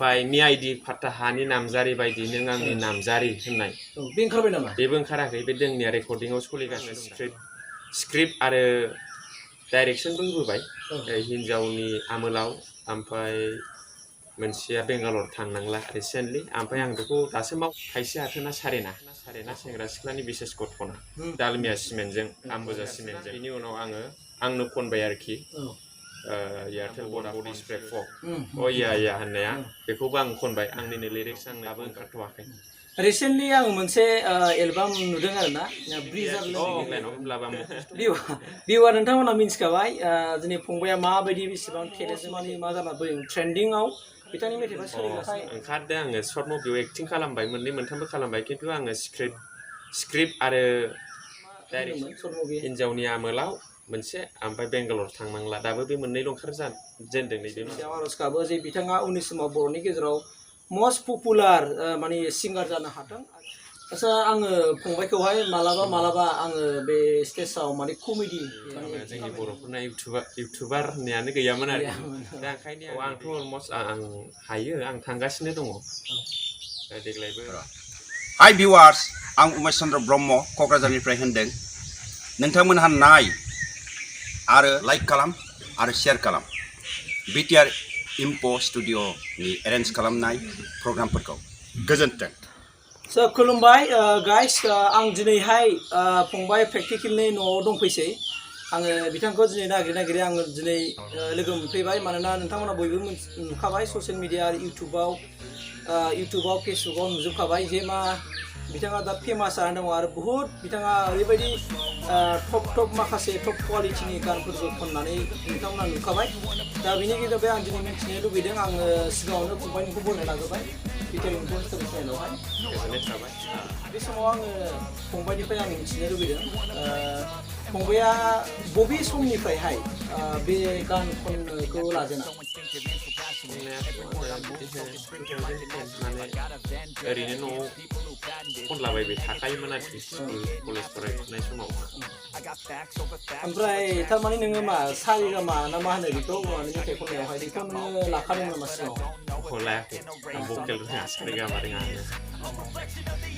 ओमफ्राय मिआइदि फाताहानि नामजारि बायदि नों आंनि नामजारि होननाय बे ओंखारबाय नामा बेबो ओंखाराखै बे दोंनिया रेकर्डिंआव सोलिगासिनो स्क्रिप्ट आरो डाइरेक्सनबो होबोबाय हिन्जावनि आमोलाव ओमफ्राय मोनसेया बेंगालर थांनांला रिसेन्टलि ओमफ्राय आं बेखौ दासो थाइसे आथोना सारेना सेंग्रा सिख्लानि बिसेस गथना दालमिया सिमेन्टजों आम्बुजा सिमेन्टजों बिनि उनाव आंनो खनबाय आरोखि एयारटेल बडि स्प्रे फक या होननाया बेखौबो आं खनबाय आंनिनो लिरिक्स आं दाबो ओंखारथ'वाखै रिसेन्टलि आं मोनसे एलबाम नुदों आरो ना ब्रिजार भिउआ नोंथांमोना मिन्थिखाबाय दिनै फंबाया माबायदि बेसेबां टेलेन्टजों माने मा जाना फैदों ट्रेन्डिंआव बिथांनि मेथाइफ्रा सोलिगासिनो ओंखारदों आङो सर्ट मुभियाव एक्टिं खालामबाय मोननै मोनथामबो खालामबाय खिन्थु आङो स्क्रिप्ट आरो डाइरेक्सन हिन्जावनि आमोलाव मोनसे ओमफ्राय बेंगालर थांनांला दाबो बे मोननैल' ओंखारजेनदों नैबे आर'ज गाबो जे बिथाङा उननि समाव बर'नि गेजेराव मस्ट पपुलार माने सिंगार जानो हाथों आच्चा आङो फंबायखौहाय मालाबा आङो बे स्टेजाव माने कमेडि जोंनि बर'फोरना इउटुबार होननायानो गैयामोन आरो दा ओंखायनो आंथ' अलमस्ट आं हायो आं थांगासिनो दङ देग्लायबो हाय भिउवार्स आं उमेश चन्द्र ब्रह्म क'क्राझारनिफ्राय होनदों नोंथांमोनहा नाय आरो लाइक खालाम आरो शेयार खालाम बिटिआर इम्प' स्टुडिअ'नि एरेन्ज खालामनाय प्रग्रामफोरखौ गोजोन्थों खुलुमबाय गाइस आं दिनैहाय फंबाय प्रेक्टिकेलनि न'आव दंफैसै आङो बिथांखौ दिनै नागिरै आङो दिनै लोगो मोनफैबाय मानोना नोंथांमोना बयबो नुखाबाय ससियेल मिडिया इउटुबाव फेसबुकाव नुजोबखाबाय जे मा बिथाङा दा फेमास जानानै दङ आरो बुहुत बिथाङा ओरैबायदि टप माखासे टप क्वालिटिनि गानफोरबो खननानै नोंथांमोना नुखाबाय दा बेनि गेजेराव आं दिनै मिथिनो लुबैदों आङो सिगाङावनो फंबायनिखौ बुंनो नागिरबाय बिटिआर इम्प' स्ट'रि चेनेलावहाय बे समाव आङो फंबायनिफ्राय आं मिथिनो लुबैदों फंबाया बबे समनिफ्रायहाय बे गान खननायखौ लाजेना ओरैनो न'आव खनलाबायबाय थाखायोमोन आरोखि स्कुल कलेज फरायफुनाय समाव ओमफ्राय थारमाने नोङो मा सारेगामा ना मा होनो बेखौ मेथाइ खननायावहाय बेखौ नोङो लाखादों नामा सिगाङाव लायाखै आं भकेल रोङा सारेगामा रोङा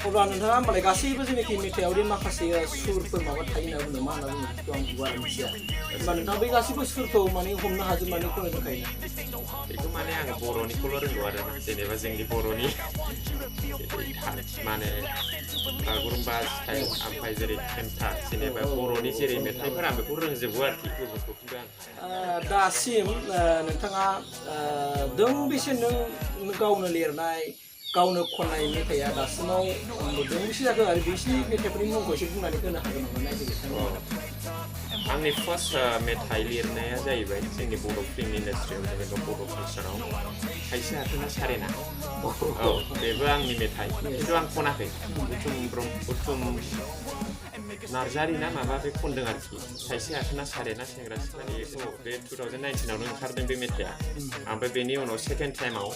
अब्ला नोंथाङा होमबालाय गासैबो जेनाखि मेथाइआवदि माखासे सुरफोर माबा थायो होनना बुङो मा होनना बुङो बेखौ आं गुवारै मिथिया होमबा नोंथाङा बै गासैबो सुरखौ माने हमनो हाजोबनानै खननो रोंखायो बेखौ माने आङो बर'निखौल' रोंगौ आरो जेनेबा जोंनि बर'नि माने बागुरुम्बा स्टाइल ओमफ्राय जेरै खेमथा जेनेबा बर'नि जेरै मेथाइफोर आं बेखौ रोंजोबो आरोखि गुबुनखौ खिन्थु आं दासिम नोंथाङा दोंबेसे नों गावनो लिरनाय गावनो खननाय मेथाइआ दासिमाव दोंबेसे जाखो आरो बिसिनि मेथाइफोरनि मुंखौ एसे बुंनानै होनो हागोन नामा नायगिरिफोरनो आंनि फार्स्ट मेथाइ लिरनाया जाहैबाय जोंनि बर' फिल्म इन्डास्ट्रियाव जेनेबा बर' कालसाराव थाइसे आथोना सारेना औ बेबो आंनि मेथाइ खिन्थु आं खनाखै बुथुम नार्जारि ना माबा बे खनदों आरोखि थाइसे आथोना सारेना सेंग्रा सिख्लानि बे 2019आवनो ओंखारदों बे मेथाइआ ओमफ्राय बेनि उनाव सेकेन्ड टाइमाव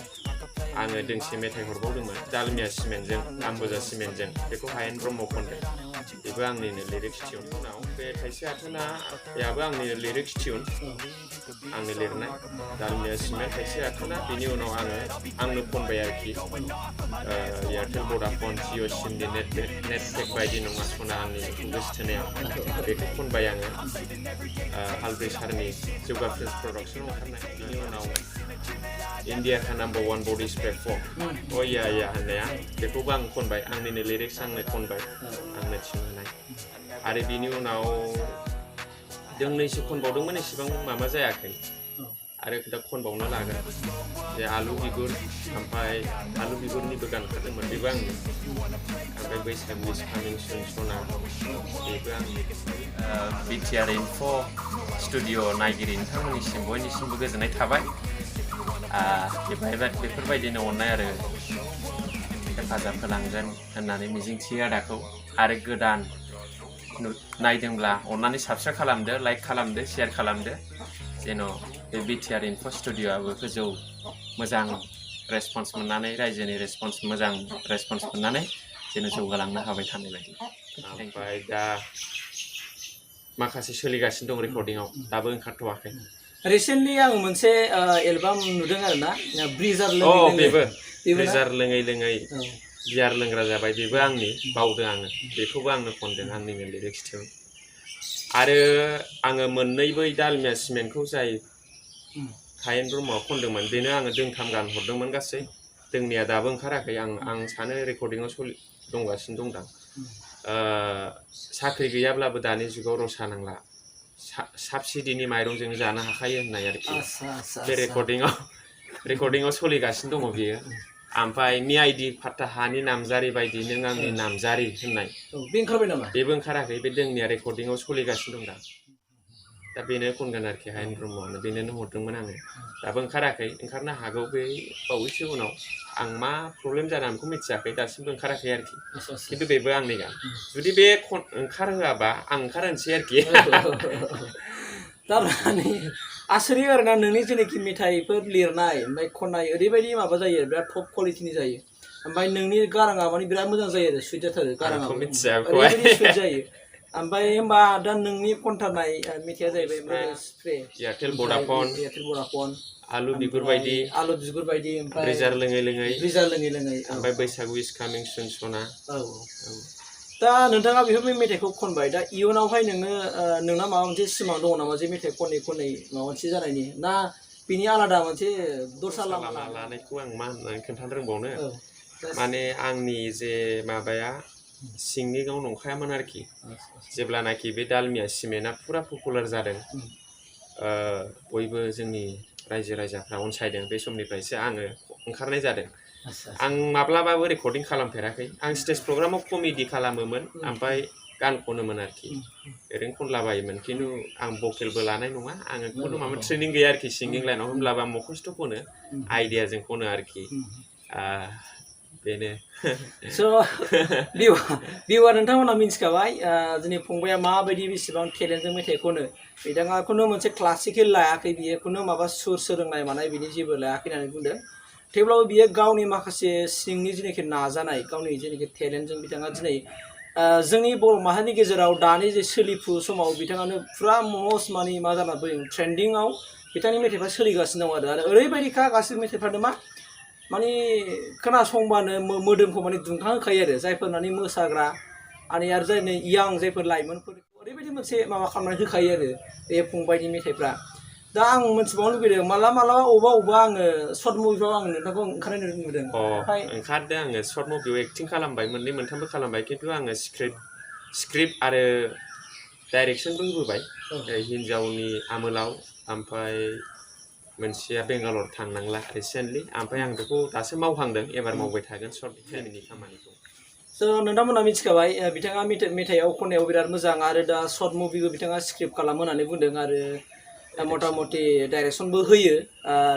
आङो दोंसे मेथाइ हरबावदोंमोन दालमिया सिमेन्टजों आम्बुजा सिमेन्टजों बेखौ हायेन ब्रह्म खनदों बेबो आंनिनो लिरिक्स टिउन उनाव बे थाइसे आथोनायाबो आंनिनो लिरिक्स टिउन आंनो लिरनाय दालमिया सिमेन्ट थाइसे आथोना बेनि उनाव आंनो खनबाय आरोखि एयारटेल भडाफन जिअ सिमनि नेटपेक बायदि नङा सना आंनि गोसोथोनायाव बेखौ खनबाय आङो हालदै सारनि जौगा फिल्म प्रडाक्सनाव ओंखारनाय बेनि उनाव इन्डिया का नाम्बार 1 बडि स्प्रे फक या होननाया बेखौबो आं खनबाय आंनिनो लिरिक्स आंनो खनबाय आंनो थिनहोनाय आरो बिनि उनाव दोंनैसो खनबावदोंमोन एसेबां माबा जायाखै आरो दा खनबावनो लागोन जे आलु बिगुर ओमफ्राय आलु बिगुरनिबो गान ओंखारदोंमोन बेबो आंनि ओमफ्राय बैसागु कामिं सुन सना बेबो आंनि बिटिआर इन्फ' स्टुडिअ' नायगिरि नोंथांमोननिसिम बयनिसिमबो गोजोननाय थाबाय बेफोरबायदिनो अननाय आरो हेफाजाब होलांगोन होननानै मिजिंथियो आदाखौ आरो गोदान नायदोंब्ला अननानै साबस्क्राइब खालामदो लाइक खालामदो शेयार खालामदो जेन' बे बिटिआर इन्फ' स्टुडिअ'आबो गोजौ मोजां रेसपन्स मोननानै रायजोनि मोजां रेसपन्स मोननानै जेन' जौगालांनो हाबाय थानाय बायदि ओमफ्राय दा माखासे सोलिगासिनो दं रेकर्डिंआव दाबो ओंखारथ'वाखै रिसेन्टलि आं मोनसे एलबाम नुदों आरो ना ब्रिजार अ लोङै बेबो लोङै ब्रिजार लोङै लोङै बियार लोंग्रा जाबाय बेबो आंनि बावदों आङो बेखौबो आंनो खनदों आंनिनो लिरिक्स टिउन आरो आङो मोननै बै दालमिया सिमेन्टखौ जाय हायेन ब्रह्मआ खनदोंमोन बेनो आङो दोंथाम गान हरदोंमोन गासै दोंनैया दाबो ओंखाराखै आं सानो रेकर्डिंआव दंगासिनो दंदां साख्रि गैयाब्लाबो दानि जुगाव रसा नांला साबसिडिनि माइरंजों जानो हाखायो होननाय आरोखि बे रेकर्डिंआव सोलिगासिनो दङ बियो ओमफ्राय मिआइडि फात्ता हानि नामजारि बायदि नों आंनि नामजारि होननाय बे ओंखारबाय नामा बेबो ओंखाराखै बे दोंनिया रेकर्डिंआव सोलिगासिनो दं दा बेनो खनगोन आरोखि हायेन ब्रह्मआनो बेनोनो हरदोंमोन आङो दाबो ओंखाराखै ओंखारनो हागौ बे बावैसो उनाव आं मा प्रब्लेम जादों बेखौ मिथियाखै दासिमबो ओंखाराखै आरोखि खिन्थु बेबो आंनि गान जुदि बे ओंखारहोआबा आं ओंखारहोनोसै आरोखि थारमाने आसरित आरोना नोंनि जेनाखि मेथाइफोर लिरनाय ओमफ्राय खननाय ओरैबायदि माबा जायो बिराद टप क्वालिटिनि जायो ओमफ्राय नोंनि गाराङा माने बिराद मोजां जायो आरो सुइट जाथारो गाराङा ओरैबायदि सुइट जायो ओमफ्राय होमबा दा नोंनि खनथारनाय मेथाइआ जाहैबाय स्प्रे एयारटेल भडाफन आलु बिगुर बायदि ओमफ्राय ब्रिजार लोङै लोङै ओमफ्राय बैसागु इज कामिं सुन सना दा नोंथाङा बेफोर मेथाइखौ खनबाय दा इयुनावहाय नोंना माबा मोनसे सिमां दङ नामा जे मेथाइ खनै माबा मोनसे जानायनि ना बिनि आलादा मोनसे दस्रा लामा लानायखौ आं मा होननानै खोन्थानो रोंबावनो माने आंनि जे माबाया सिंनि गाव नंखायामोन आरोखि जेब्लानाखि बे दालमिया सिमेन्टआ फुरा पपुलार जादों बयबो जोंनि रायजो राजाफ्रा अनसायदों बे समनिफ्रायसो आङो ओंखारनाय जादों आं माब्लाबाबो रेकर्डिं खालामफेराखै आं स्टेज प्रग्रामाव कमेडि खालामोमोन ओमफ्राय गान खनोमोन आरोखि ओरैनो खनलाबायोमोन खिन्थु आं भकेलबो लानाय नङा आङो खुनु माबा ट्रेनिं गैया आरोखि सिंगिं लाइनाव होमब्लाबो आं मखस्थ' खनो आइडियाजों खनो आरोखि बेनो स' बिउआ नोंथांमोना मिन्थिखाबाय जोंनि फंबाया माबायदि बेसेबां टेलेन्टजों मेथाइ खनो बिथाङा खुनु मोनसे क्लासिकेल लायाखै बियो खुनु माबा सुर सोलोंनाय मानाय बिनि जेबो लायाखै होननानै बुंदों थेवब्लाबो बियो गावनि माखासे सिंनि जेनाखि नाजानाय गावनि जेनाखि टेलेन्टजों बिथाङा दिनै जोंनि बर' माहारिनि गेजेराव दानि जे सोलिफु समाव बिथाङानो फुरा मस्ट माने मा जानानै फैदों ट्रेन्डिंआव बिथांनि मेथाइफ्रा सोलिगासिनो दं आरो ओरैबायदिखा गासैबो मेथाइफ्रानो माने खोनासंबानो मोदोमखौ माने दुंखांहोखायो आरो जायफोर माने मोसाग्रा आरो जाय यां जायफोर लाइमोनफोर ओरैबायदि मोनसे माबा खालामनानै होखायो आरो बे फंबायनि मेथाइफ्रा दा आं मोनथिबावनो लुबैदों मालाबा अबेबा आङो सर्ट मुभिफ्राव आं नोंथांखौ ओंखारनाय नुदों ओंखारदों आङो सर्ट मुभियाव एक्टिं खालामबाय मोननै मोनथामबो खालामबाय खिन्थु आङो स्क्रिप्ट आरो डाइरेक्सनबो होबोबाय हिन्जावनि आमोलाव ओमफ्राय मोनसेया बेंगालर थांनांला रिसेन्टलि ओमफ्राय आं बेखौ दासो मावहांदों एबार मावबाय थागोन सर्ट फिल्मनि खामानिखौ स' नोंथांमोना मिथिखाबाय बिथाङा मेथाइआव खननायाव बिराद मोजां आरो दा सर्ट मुभिबो बिथाङा स्क्रिप्ट खालामो होननानै बुंदों आरो मथा मथि डाइरेक्सनबो होयो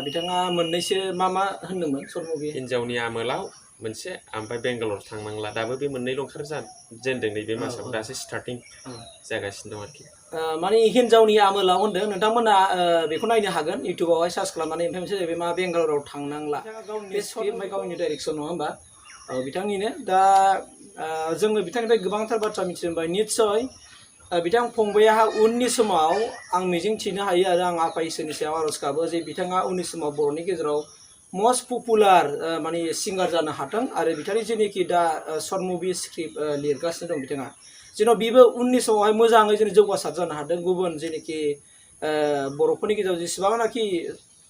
बिथाङा मोननैसो मा होनदोंमोन सर्ट मुभि हिन्जावनि आमोलाव मोनसे ओमफ्राय बेंगालर थांनांला दाबो बे मोननैल' ओंखारजेनदों नैबे मासाव दासो स्टार्टिं जागासिनो दं आरोखि माने हिन्जावनि आमोलाव होनदों नोंथांमोना बेखौ नायनो हागोन इउटुबावहाय सार्च खालामनानै ओमफ्राय मोनसे जाहैबाय मा बेंगालराव थांनांला बे स्क्रिप्ट ओमफ्राय गावनि डाइरेक्सन नङा होमबा बिथांनिनो दा जोङो बिथांनिफ्राय गोबांथार बाथ्रा मिथिबाय निस्सय बिथां फंबाया उननि समाव आं मिजिंथिनो हायो आरो आं आफा इसोरनि सायाव आर'ज गाबो जे बिथाङा उननि समाव बर'नि गेजेराव मस्ट पपुलार माने सिंगार जानो हाथों आरो बिथांनि जेनोखि दा सर्ट मुभि स्क्रिप्ट लिरगासिनो दं बिथाङा जेन' बेबो उननि समावहाय मोजाङै जेन जौगासार जानो हादों गुबुन जेनोखि बर'फोरनि गेजेराव जेसेबांनाखि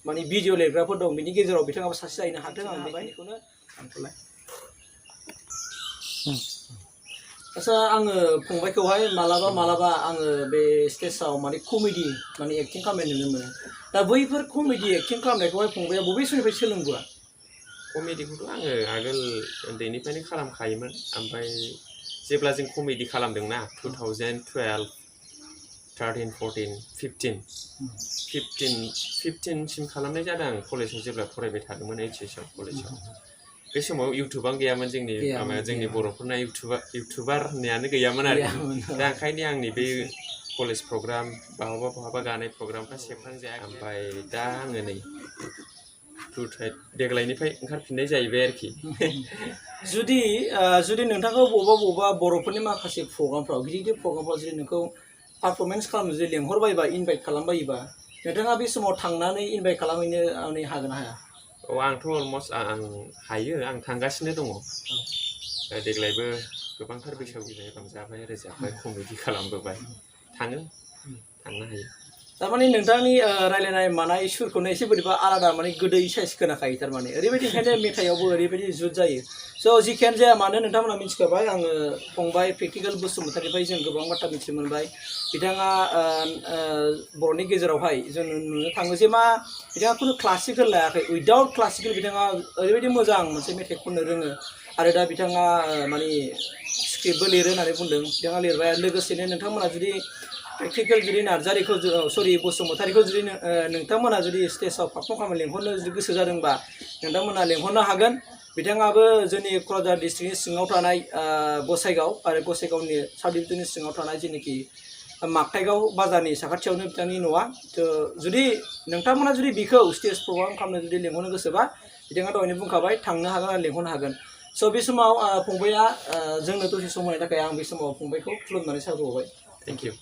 माने भिडिअ लिरग्राफोर दं बिनि गेजेराव बिथाङाबो सासे जाहैनो हाथों आं बेखौनो सानथ'लाय आच्छा आङो फंबायखौहाय मालाबा आङो बे स्टेजाव माने कमेडि माने एक्टिं खालामनाय नुनो मोनो दा बैफोर कमेडि एक्टिं खालामनायखौहाय फंबाया बबे समनिफ्राय सोलोंबोआ कमेडिखौथ' आङो आगोल उन्दैनिफ्रायनो खालामखायोमोन ओमफ्राय जेब्ला जों कमेडि खालामदोंना 2012 13 14 15 खालामनाय जादों आं कलेजाव जेब्ला फरायबाय थादोंमोन HSआव कलेजाव बे समाव इउटुबानो गैयामोन जोंनि बर'फोरना इउटुबार होननायानो गैयामोन आरो दा ओंखायनो आंनि बे कलेज प्रग्राम बहाबा गानाय प्रग्रामफ्रा सेबखांजाया ओमफ्राय दा आङो नै देग्लायनिफ्राय ओंखारफिननाय जाहैबाय आरोखि जुदि नोंथांखौ बबेबा बर'फोरनि माखासे प्रग्रामफ्राव गिदिर प्रग्रामफ्राव जुदि नोंखौ पारफरमेन्स खालामनो जुदि लेंहरबायोबा इनभाइट खालामबायोबा नोंथाङा बे समाव थांनानै इनभाइट खालामहैनो हागोन ना हाया? औ आंथ' अलमस्ट आं हायो आं थांगासिनो दङ देग्लायबो गोबांथार बैसागुजों रंजाबाय रोजाबबाय कमेडि खालामबोबाय थांनो हायो तारमाने नोंथांनि रायलायनाय मानाय सुरखौनो एसे बोरैबा आलादा माने गोदै साइस खोनाखायो तारमाने ओरैबायदि ओंखायनो मेथाइआवबो ओरैबायदि जुद जायो स' जिखियानो जाया मानो नोंथांमोना मिथिखाबाय आङो फंबाय प्रेक्टिकेल बसुमतारीनिफ्राय जों गोबां बाथ्रा मिथिनो मोनबाय बिथाङा बर'नि गेजेरावहाय जों नुनो थाङो जे मा बिथाङा खुनु क्लासिकेल लायाखै उइदाउट क्लासिकेल बिथाङा ओरैबायदि मोजां मोनसे मेथाइ खननो रोङो आरो दा बिथाङा माने स्क्रिप्टबो लिरो होननानै बुंदों बिथाङा लिरबाय लोगोसेनो नोंथांमोना जुदि प्रेक्टिकेल जुदि नार्जारिखौ सरि बसुमतारीखौ जुदि नोंथांमोना जुदि स्टेजाव पारफर्म खालामनो लेंहरनो जुदि गोसो जादोंबा नोंथांमोना लेंहरनो हागोन बिथाङाबो जोंनि क'क्राझार डिस्ट्रिक्टनि सिङाव थानाय गसाइगाव आरो गसाइगावनि साब डिभिजननि सिङाव थानाय जेनाखि मागथाइगाव बाजारनि साखाथियावनो बिथांनि न'आ जुदि नोंथांमोना जुदि बिखौ स्टेज प्रग्राम खालामनो जुदि लेंहरनो गोसोबा बिथाङा दहायनो बुंखाबाय थांनो हागोन आरो लेंहरनो हागोन स' बे समाव फंबाया जोंनो दसे सम होनायनि थाखाय आं बे समाव फंबायखौ खुलुमनानै साबायखर बावबाय थेंक इउ